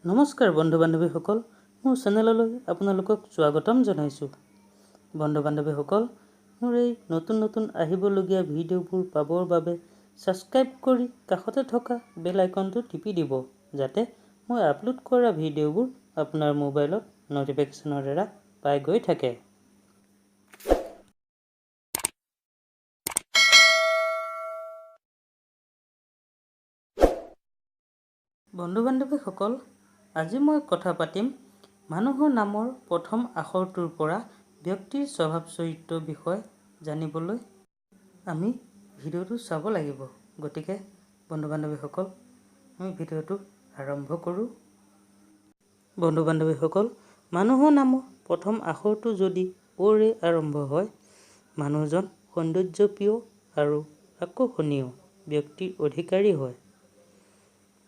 নমস্কাৰ বন্ধু বান্ধৱীসকল, মোৰ চেনেললৈ আপোনালোকক স্বাগতম জনাইছোঁ। বন্ধু বান্ধৱীসকল, মোৰ এই নতুন নতুন আহিবলগীয়া ভিডিঅ'বোৰ পাবৰ বাবে ছাবস্ক্ৰাইব কৰি কাষতে থকা বেল আইকনটো টিপি দিব, যাতে মই আপলোড কৰা ভিডিঅ'বোৰ আপোনাৰ মোবাইলত ন'টিফিকেশ্যনৰ দ্বাৰা পাই গৈ থাকে। বন্ধু বান্ধৱীসকল, আজি মই কথা পাতিম মানুহৰ নামৰ প্ৰথম আখৰটোৰ পৰা ব্যক্তিৰ স্বভাৱ চৰিত্ৰৰ বিষয়ে জানিবলৈ আমি ভিডিঅ'টো চাব লাগিব। গতিকে বন্ধু বান্ধৱীসকল, আমি ভিডিঅ'টো আৰম্ভ কৰোঁ। বন্ধু বান্ধৱীসকল, মানুহৰ নামৰ প্ৰথম আখৰটো যদি অ'ৰে আৰম্ভ হয়, মানুহজন সৌন্দৰ্যপ্ৰিয় আৰু আকৰ্ষণীয় ব্যক্তিৰ অধিকাৰী হয়।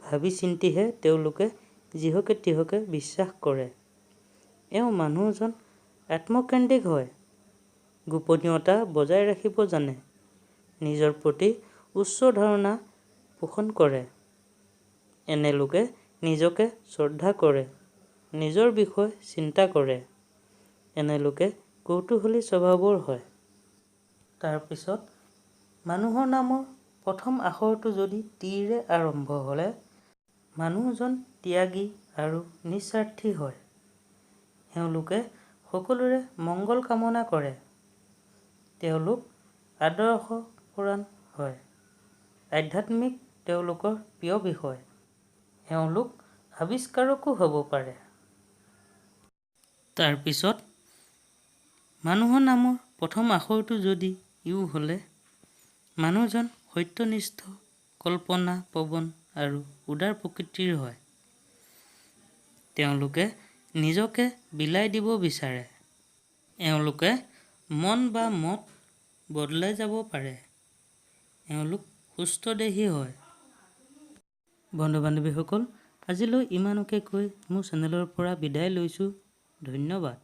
ভাবি চিন্তিহে তেওঁলোকে যিহকে তিহকে বিশ্বাস কৰে। এওঁ মানুহজন আত্মকেন্দ্ৰিক হয়, গোপনীয়তা বজাই ৰাখিব জানে, নিজৰ প্ৰতি উচ্চ ধাৰণা পোষণ কৰে। এনে লোকে নিজকে শ্ৰদ্ধা কৰে, নিজৰ বিষয়ে চিন্তা কৰে। এনে লোকে কৌতূহলী স্বভাৱৰ হয়। তাৰপিছত মানুহৰ নামৰ প্ৰথম আখৰটো যদি টিৰে আৰম্ভ হ'লে মানুহজন ত্যাগী আৰু নিস্বাৰ্থী হয়। এওঁলোকে সকলোৰে মংগল কামনা কৰে। তেওঁলোক আদৰ্শপৰায়ণ হয়। আধ্যাত্মিক তেওঁলোকৰ প্ৰিয় বিষয়। এওঁলোক আৱিষ্কাৰকো হ'ব পাৰে। তাৰপিছত মানুহৰ নামৰ প্ৰথম আখৰটো যদি ইউ হ'লে মানুহজন সত্যনিষ্ঠ, কল্পনা প্ৰৱণ আৰু উদাৰ প্ৰকৃতিৰ হয়। তেওঁলোকে নিজকে বিলাই দিব বিচাৰে। এওঁলোকে মন বা মত বদলাই যাব পাৰে। এওঁলোক সুস্থদেহী হয়। বন্ধু বান্ধৱীসকল, আজিলৈ ইমানকে কৈ মোৰ চেনেলৰ পৰা বিদায় লৈছোঁ। ধন্যবাদ।